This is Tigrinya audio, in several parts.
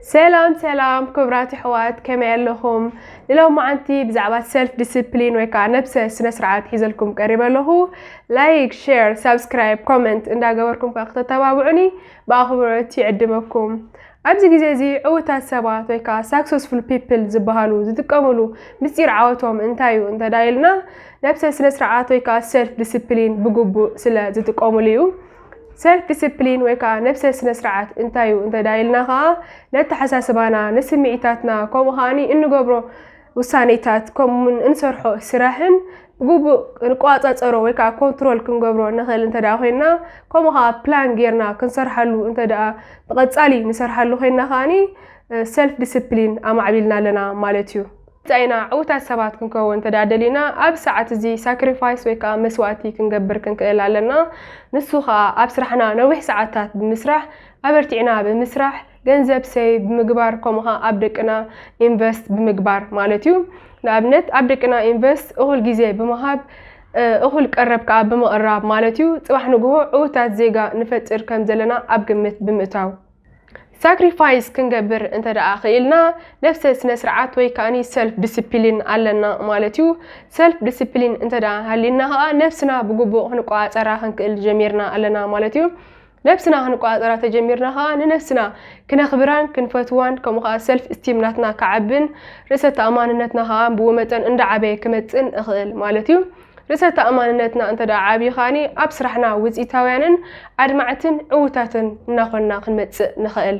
ሰላም ሰላም ክቡራት ኣሕዋት፣ ከመይ ኣለኹም? ንሎማዓንቲ ብዛዕባ ሰልፍ ዲስፕሊን ወይ ከዓ ነብሰ ስነ ስርዓት ሒዘልኩም ቀሪበ ኣለኹ። ላይክ፣ ሼር፣ ሳብስክራይብ፣ ኮመንት እንዳገበርኩም ከዓ ክተተባብዑኒ ብኣኽብሮት ይዕድመኩም። ኣብዚ ግዜ እዚ ዕውታት ሰባት ወይ ከዓ ሳክሰስፉል ፒፕል ዝበሃሉ ዝጥቀምሉ ምስጢር ዓወቶም እንታይ እዩ እንተዳይልና፣ ነብሰ ስነ ስርዓት ወይ ከዓ ሰልፍ ዲስፕሊን ብግቡእ ስለ ዝጥቀምሉ እዩ። ሰልፍ ዲስፕሊን ወይ ከዓ ነብሰ ስነ ስርዓት እንታይ እዩ እንተዳይልና ከዓ፣ ነተሓሳስባና፣ ንስምዒታትና፣ ከምኡ ከዓኒ እንገብሮ ውሳኔታት፣ ከምኡውን እንሰርሖ ስራሕን ብግቡእ ንቆጻጸሮ ወይ ከዓ ኮንትሮል ክንገብሮ ንኽእል እንተ ደኣ ኮይንና፣ ከምኡ ከዓ ፕላን ጌርና ክንሰርሓሉ እንተ ደኣ ብቐጻሊ ንሰርሓሉ ኮይንና ከዓኒ፣ ሰልፍ ዲስፕሊን ኣማዕቢልና ኣለና ማለት እዩ። እንታይ ኢና ዕውታት ሰባት ክንከውን እንተ ደኣ ደሊና፣ ኣብ ሰዓት እዚ ሳክሪፋይስ ወይ ከዓ መስዋእቲ ክንገብር ክንክእል ኣለና። ንሱ ከዓ ኣብ ስራሕና ነዊሕ ሰዓታት ብምስራሕ፣ ኣበርቲዕና ብምስራሕ፣ ገንዘብ ሴቭ ብምግባር፣ ከምኡ ከዓ ኣብ ደቅና ኢንቨስት ብምግባር ማለት እዩ። ንኣብነት ኣብ ደቅና ኢንቨስት እኹል ግዜ ብምሃብ፣ እ፣ እኹል ቀረብ ከዓ ብምቕራብ ማለት እዩ። ጽባሕ ንግሆ ዕውታት ዜጋ ንፈጥር ከም ዘለና ኣብ ግምት ብምእታው። ሳክሪፋይስ ክንገብር እንተ ደኣ ክኢልና፣ ነብሰ ስነ ስርዓት ወይ ከዓኒ ሰልፍ ዲስፕሊን ኣለና ማለት እዩ። ሰልፍ ዲስፕሊን እንተ ደኣ ሃሊና ከዓ ነብስና ብግቡእ ክንቆጻጸራ ክንክእል ጀሚርና ኣለና ማለት እዩ። ነብስና ክንቆጻጸራ ተጀሚርና ከዓ ንነብስና ክነኽብራን ክንፈትዋን፣ ከምኡ ከዓ ሰልፍ እስቲም ናትና ክዓብን ርእሰ ተኣማንነትና ከዓ ብኡ መጠን እንዳዓበየ ክመጽእን እኽእል ማለት እዩ። ርእሰ ተኣማንነትና እንተ ደኣ ዓብዩ ከዓኒ ኣብ ስራሕና ውጽኢታውያንን ኣድማዕትን ዕውታትን እናኾንና ክንመጽእ ንኽእል።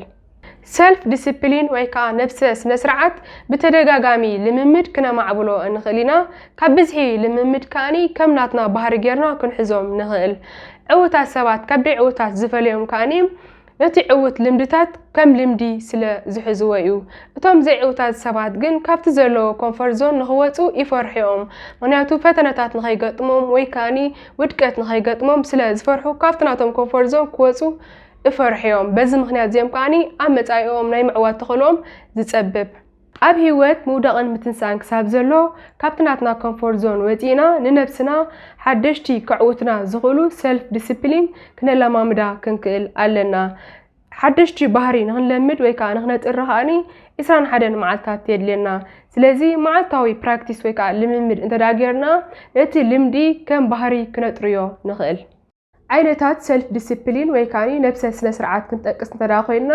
ሰልፍ ዲስፕሊን ወይ ከዓ ነብሰ ስነ ስርዓት ብተደጋጋሚ ልምምድ ክነማዕብሎ እንኽእል ኢና። ካብ ብዝሒ ልምምድ ከዓኒ ከም ናትና ባህሪ ጌርና ክንሕዞም ንኽእል። ዕውታት ሰባት ካብ ደይ ዕውታት ዝፈልዮም ከዓኒ ነቲ ዕውት ልምድታት ከም ልምዲ ስለ ዝሕዝዎ እዩ። እቶም ዘይዕውታት ሰባት ግን ካብቲ ዘለዎ ኮንፈርት ዞን ንኽወጹ ይፈርሑ እዮም። ምኽንያቱ ፈተነታት ንኸይገጥሞም ወይ ከዓኒ ውድቀት ንኸይገጥሞም ስለ ዝፈርሑ ካብቲ ናቶም ኮንፈርት ዞን ክወጹ ይፈርሑ እዮም። በዚ ምኽንያት እዚኦም ከዓኒ ኣብ መጻኢኦም ናይ ምዕዋት ተኽእሎኦም ዝጸብብ። ኣብ ህይወት ምውዳቕን ምትንሳእን ክሳብ ዘሎ፣ ካብቲ ናትና ኮንፎርት ዞን ወጺእና ንነብስና ሓደሽቲ ከዕውቱና ዝኽእሉ ሰልፍ ዲስፕሊን ክነለማምዳ ክንክእል ኣለና። ሓደሽቲ ባህሪ ንኽንለምድ ወይ ከኣ ንኽነጥሪ ከኣኒ ዒስራን ሓደን መዓልታት የድልየና። ስለዚ መዓልታዊ ፕራክቲስ ወይ ከኣ ልምምድ እንተ ደኣ ጌርና፣ ነቲ ልምዲ ከም ባህሪ ክነጥርዮ ንኽእል። ዓይነታት ሰልፍ ዲስፕሊን ወይ ከኣኒ ነብሰ ስነ ስርዓት ክንጠቅስ እንተ ደኣ ኮይንና፣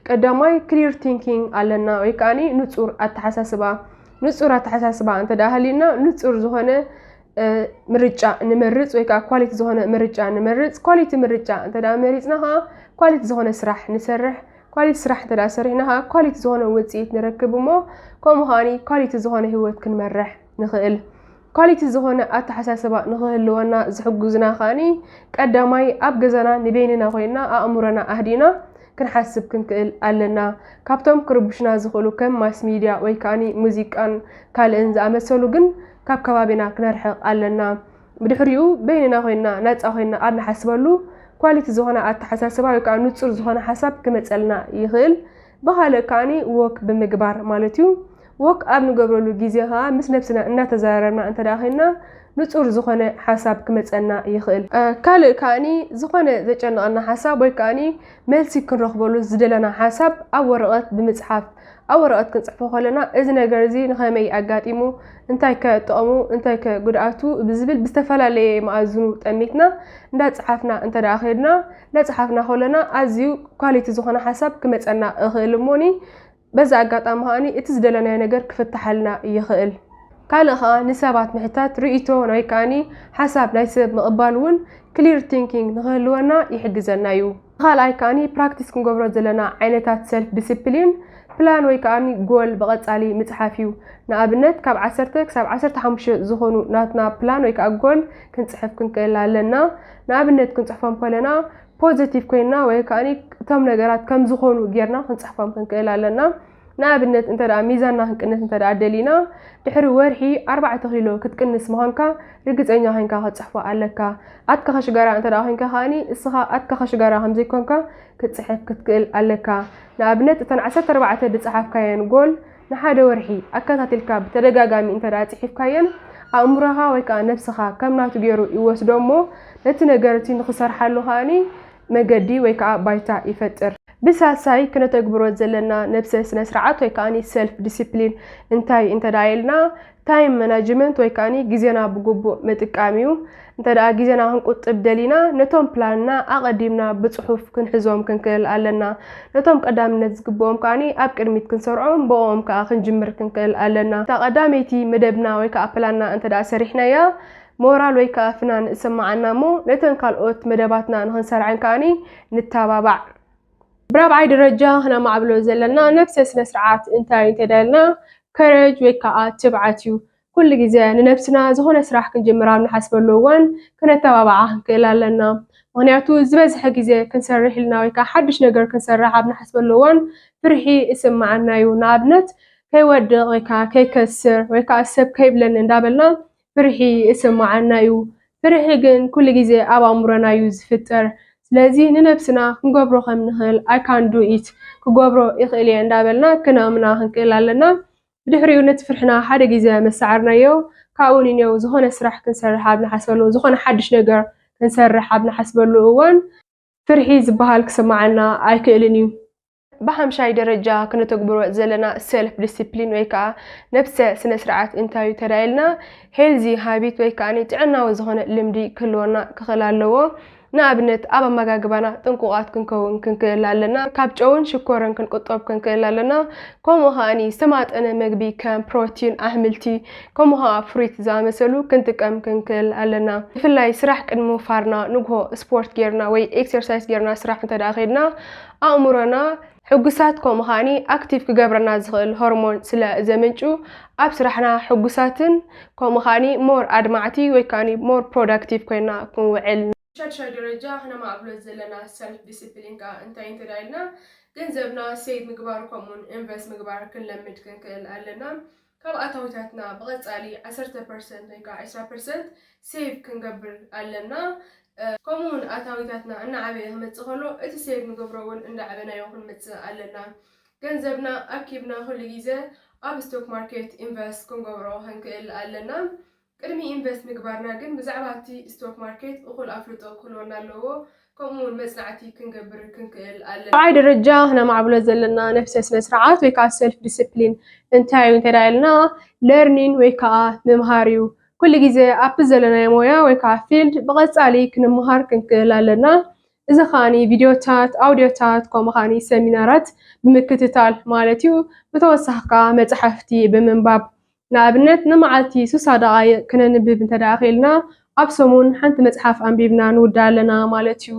ቀዳማይ ክሊር ቲንኪንግ ኣለና ወይ ከኣኒ ንጹር ኣተሓሳስባ። ንጹር ኣተሓሳስባ እንተ ደኣ ሃልዩና፣ ንጹር ዝኾነ፣ እ፣ ምርጫ ንመርጽ ወይ ከኣ ኳሊቲ ዝኾነ ምርጫ ንመርጽ። ኳሊቲ ምርጫ እንተ ደኣ መሪጽና ከኣ ኳሊቲ ዝኾነ ስራሕ ንሰርሕ። ኳሊቲ ስራሕ እንተ ደኣ ሰሪሕና ከኣ ኳሊቲ ዝኾነ ውጽኢት ንረክብ እሞ፣ ከምኡ ከኣኒ ኳሊቲ ዝኾነ ህይወት ክንመርሕ ንኽእል። ኳሊቲ ዝኾነ ኣተሓሳስባ ንኽህልወና ዝሕግዙና ከኣኒ ቀዳማይ ኣብ ገዛና ንበይንና ኮይንና ኣእምሮና ኣህዲእና ክንሓስብ ክንክእል ኣለና። ካብቶም ክርብሹና ዝኽእሉ ከም ማስ ሚድያ ወይ ከኣኒ ሙዚቃን ካልእን ዝኣመሰሉ ግን ካብ ከባቢና ክነርሕቕ ኣለና። ብድሕሪኡ በይንና ኮይንና ናጻ ኮይንና ኣብ ንሓስበሉ ኳሊቲ ዝኾነ ኣተሓሳስባ ወይ ከኣ ንጹር ዝኾነ ሓሳብ ክመጸልና ይኽእል። ብኻልእ ከኣኒ ወክ ብምግባር ማለት እዩ። ወክ ኣብ ንገብረሉ ግዜ ከኣ ምስ ነብስና እናተዘራረብና እንተ ደኣ ኮይንና ንጹር ዝኾነ ሓሳብ ክመጸና ይኽእል። እ፣ ካልእ ከኣኒ ዝኾነ ዘጨንቐና ሓሳብ ወይ ከኣኒ መልሲ ክንረኽበሉ ዝደለና ሓሳብ ኣብ ወረቐት ብምጽሓፍ፣ ኣብ ወረቐት ክንጽሕፎ ከለና እዚ ነገር እዚ ንኸመይ ኣጋጢሙ፣ እንታይ ከ ጥቕሙ፣ እንታይ ከ ጉድኣቱ ብዝብል ብዝተፈላለየ መኣዝኑ ጠሚትና እንዳጸሓፍና እንተ ደኣ ከድና፣ እንዳጸሓፍና ከለና ኣዝዩ ኳሊቲ ዝኾነ ሓሳብ ክመጸና እኽእል እሞኒ፣ በዚ ኣጋጣሚ ከኣኒ እቲ ዝደለናዮ ነገር ክፍታሓልና ይኽእል። ካልእ ከኣ ንሰባት ምሕታት ርእይቶ ናይ ከኣኒ ሓሳብ ናይ ሰብ ምቕባል እውን ክሊር ቲንኪንግ ንኽህልወና ይሕግዘና እዩ። ካልኣይ ከኣኒ ፕራክቲስ ክንገብሮ ዘለና ዓይነታት ሰልፍ ዲስፕሊን ፕላን ወይ ከኣኒ ጎል ብቐጻሊ ምጽሓፍ እዩ። ንኣብነት ካብ ዓሰርተ ክሳብ ዓሰርተ ሓሙሽተ ዝኾኑ ናትና ፕላን ወይ ከኣ ጎል ክንጽሕፍ ክንክእል ኣለና። ንኣብነት ክንጽሕፎም ከለና ፖዘቲቭ ኮይንና ወይ ከኣኒ እቶም ነገራት ከም ዝኾኑ ጌርና ክንጽሕፎም ክንክእል ኣለና። ንኣብነት እንተ ደኣ ሚዛንና ክንቅንስ እንተ ደኣ ደሊና፣ ድሕሪ ወርሒ ኣርባዕተ ኪሎ ክትቅንስ ምዃንካ ርግጸኛ ኮይንካ ክትጽሕፎ ኣለካ። ኣትካ ከሽጋራ እንተ ደኣ ኮይንካ ከኣኒ እስኻ ኣትካ ከሽጋራ ከም ዘይኮንካ ክትጽሕፍ ክትክእል ኣለካ። ንኣብነት እተን ዓሰርተ ኣርባዕተ ዝጸሓፍካየን ጎል ንሓደ ወርሒ ኣከታቲልካ ብተደጋጋሚ እንተ ደኣ ጽሒፍካየን፣ ኣእምሮኻ ወይ ከኣ ነብስኻ ከም ናቱ ገይሩ ይወስዶ እሞ ነቲ ነገር እቲ ንኽሰርሓሉ ከኣኒ መገዲ ወይ ከኣ ባይታ ይፈጥር። ብሳልሳይ ክነተግብሮ ዘለና ነብሰ ስነ ስርዓት ወይ ከዓኒ ሰልፍ ዲሲፕሊን እንታይ እንተ ደኣ ኢልና፣ ታይም ማናጅመንት ወይ ከዓኒ ግዜና ብግቡእ ምጥቃም እዩ። እንተ ደኣ ግዜና ክንቁጥብ ደሊና፣ ነቶም ፕላንና ኣቐዲምና ብጽሑፍ ክንሕዞም ክንክእል ኣለና። ነቶም ቀዳምነት ዝግብኦም ከዓኒ ኣብ ቅድሚት ክንሰርዖም፣ ብኦም ከኣ ክንጅምር ክንክእል ኣለና። እታ ቀዳመይቲ መደብና ወይ ከኣ ፕላንና እንተ ደኣ ሰሪሕናያ፣ ሞራል ወይ ከኣ ፍናን እሰማዓና እሞ፣ ነተን ካልኦት መደባትና ንኽንሰርዐን ከዓኒ ንተባባዕ። ብራብዓይ ደረጃ ክነማዕብሎ ዘለና ነብሰ ስነ ስርዓት እንታይ እዩ እንተዳልና፣ ከረጅ ወይ ከዓ ትብዓት እዩ። ኩሉ ግዜ ንነብስና ዝኾነ ስራሕ ክንጅምር ኣብ ንሓስበሉ እዋን ክነተባብዓ ክንክእል ኣለና። ምኽንያቱ ዝበዝሐ ግዜ ክንሰርሕ ኢልና ወይ ከዓ ሓድሽ ነገር ክንሰርሕ ኣብ ንሓስበሉ እዋን ፍርሒ ይስምዓና እዩ። ንኣብነት ከይወድቕ ወይ ከዓ ከይከስር ወይ ከዓ ሰብ ከይብለኒ እንዳበልና ፍርሒ ይስምዓና እዩ። ፍርሒ ግን ኩሉ ግዜ ኣብ ኣእምሮና እዩ ዝፍጠር። ስለዚ ንነብስና ክንገብሮ ከም ንኽእል፣ I can do it፣ ክገብሮ ይኽእል እየ እንዳበልና ክነእምና ክንክእል ኣለና። ብድሕሪኡ ነቲ ፍርሕና ሓደ ግዜ መሳዕርናዮ ካብኡ ንኔው ዝኾነ ስራሕ ክንሰርሕ ኣብ ንሓስበሉ፣ ዝኾነ ሓድሽ ነገር ክንሰርሕ ኣብ ንሓስበሉ እዋን ፍርሒ ዝበሃል ክስምዓና ኣይክእልን እዩ። ብሓምሻይ ደረጃ ክነተግብሮ ዘለና ሰልፍ ዲሲፕሊን ወይ ከዓ ነብሰ ስነ ስርዓት እንታይ እዩ ተዳይልና፣ ሄልዚ ሃቢት ወይ ከዓ ጥዕናዊ ዝኾነ ልምዲ ክህልወና ክኽእል ኣለዎ። ንኣብነት ኣብ ኣመጋግባና ጥንቁቓት ክንከውን ክንክእል ኣለና። ካብ ጨውን ሽኮርን ክንቁጠብ ክንክእል ኣለና። ከምኡ ከዓኒ ዝተማጠነ መግቢ ከም ፕሮቲን፣ ኣሕምልቲ፣ ከምኡ ከዓ ፍሩት ዝኣመሰሉ ክንጥቀም ክንክእል ኣለና። ብፍላይ ስራሕ ቅድሚ ምውፋርና ንግሆ ስፖርት ጌርና ወይ ኤክሰርሳይስ ጌርና ስራሕ እንተ ደኣ ከድና ኣእምሮና ሕጉሳት ከምኡ ከዓኒ ኣክቲቭ ክገብረና ዝኽእል ሆርሞን ስለ ዘመንጩ ኣብ ስራሕና ሕጉሳትን ከምኡ ከዓኒ ሞር ኣድማዕቲ ወይ ከዓኒ ሞር ፕሮዳክቲቭ ኮይና ክንውዕል። ሻድሻይ ደረጃ ክነማዕብሎ ዘለና ሰልፍ ዲስፕሊን ከዓ እንታይ እንተ ደኣ ኢልና ገንዘብና ሴቭ ምግባር ከምኡውን ኢንቨስት ምግባር ክንለምድ ክንክእል ኣለና። ካብ ኣታዊታትና ብቐጻሊ ዓሰርተ ፐርሰንት ወይ ከዓ ዕስራ ፐርሰንት ሴቭ ክንገብር ኣለና። ከምኡውን ኣታዊታትና እናዓበየ ክመጽእ ከሎ እቲ ሴቭ ንገብሮ እውን እንዳዓበናዮ ክንመጽእ ኣለና። ገንዘብና ኣኪብና ኩሉ ግዜ ኣብ ስቶክ ማርኬት ኢንቨስት ክንገብሮ ክንክእል ኣለና። ቅድሚ ኢንቨስት ምግባርና ግን ብዛዕባ እቲ ስቶክ ማርኬት እኹል ኣፍልጦ ክህልወና ኣለዎ። ከምኡ እውን መጽናዕቲ ክንገብር ክንክእል ኣለና። ራብዓይ ደረጃ ክነማዕብሎ ዘለና ነብሰ ስነ ስርዓት ወይ ከዓ ሰልፍ ዲስፕሊን እንታይ እዩ እንተ ኢልና ለርኒን ወይ ከዓ ምምሃር እዩ። ኩሉ ግዜ ኣብቲ ዘለናዮ ሞያ ወይ ከዓ ፊልድ ብቐጻሊ ክንምሃር ክንክእል ኣለና። እዚ ከዓኒ ቪድዮታት፣ ኣውዲዮታት ከምኡ ከዓኒ ሰሚናራት ብምክትታል ማለት እዩ። ብተወሳኺ ከዓ መፅሓፍቲ ብምንባብ ንኣብነት ንመዓልቲ ስሳ ደቓይቕ ክነንብብ እንተ ደኣ ክኢልና ኣብ ሰሙን ሓንቲ መጽሓፍ ኣንቢብና ንውዳእ ኣለና ማለት እዩ።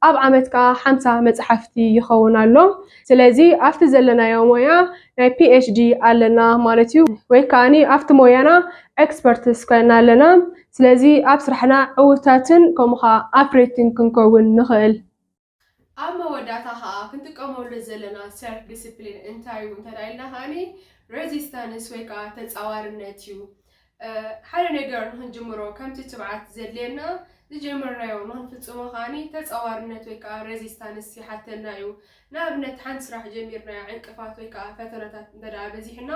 ኣብ ዓመት ከኣ ሓምሳ መጽሓፍቲ ይኸውን ኣሎ። ስለዚ ኣብቲ ዘለናዮ ሞያ ናይ ፒ ኤች ዲ ኣለና ማለት እዩ። ወይ ከኣኒ ኣብቲ ሞያና ኤክስፐርትስ ኮይና ኣለና። ስለዚ ኣብ ስራሕና ዕውታትን ከምኡ ከኣ ኣፍረይትን ክንከውን ንኽእል። ኣብ መወዳእታ ከኣ ክንጥቀመሉ ዘለና ሰልፍ ዲስፕሊን እንታይ እዩ እንተ ኢልና ከኣኒ ሬዚስታንስ ወይ ከኣ ተጻዋርነት እዩ። ሓደ ነገር ንክንጅምሮ ከምቲ ትብዓት ዘድልየና ዝጀመርናዮ ንክንፍጽሞ ከኣኒ ተጻዋርነት ወይ ከኣ ሬዚስታንስ ይሓተና እዩ። ንኣብነት ሓንቲ ስራሕ ጀሚርናያ ዕንቅፋት ወይ ከኣ ፈተናታት እንተ ደኣ በዚሕና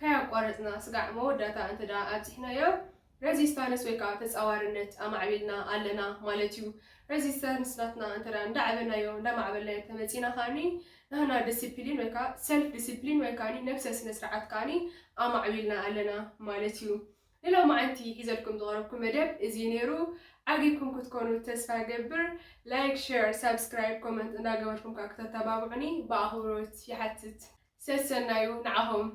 ከያቋረጽና ስጋዕ መወዳእታ እንተ ደኣ ኣብጺሕናዮ ሬዚስታንስ ወይ ከኣ ተጻዋርነት ኣማዕቢልና ኣለና ማለት እዩ። ሬዚስታንስ ናትና እንተ እንዳዓበናዮ እንዳማዕበልናዮ ተመጺና ከኣኒ ናህና ዲሲፕሊን ወይ ከኣ ሰልፍ ዲሲፕሊን ወይ ከኣኒ ነብሰ ስነ ስርዓት ከኣኒ ኣማዕቢልና ኣለና ማለት እዩ። ንሎማዓንቲ ሒዘልኩም ዝቐረብኩ መደብ እዚ ነይሩ። ዓጊብኩም ክትኮኑ ተስፋ ገብር። ላይክ፣ ሸር፣ ሳብስክራይብ፣ ኮመንት እንዳገበርኩም ከኣ ክተተባብዑኒ ብኣኽብሮት ይሓትት። ሰሰናዩ ንዓኹም።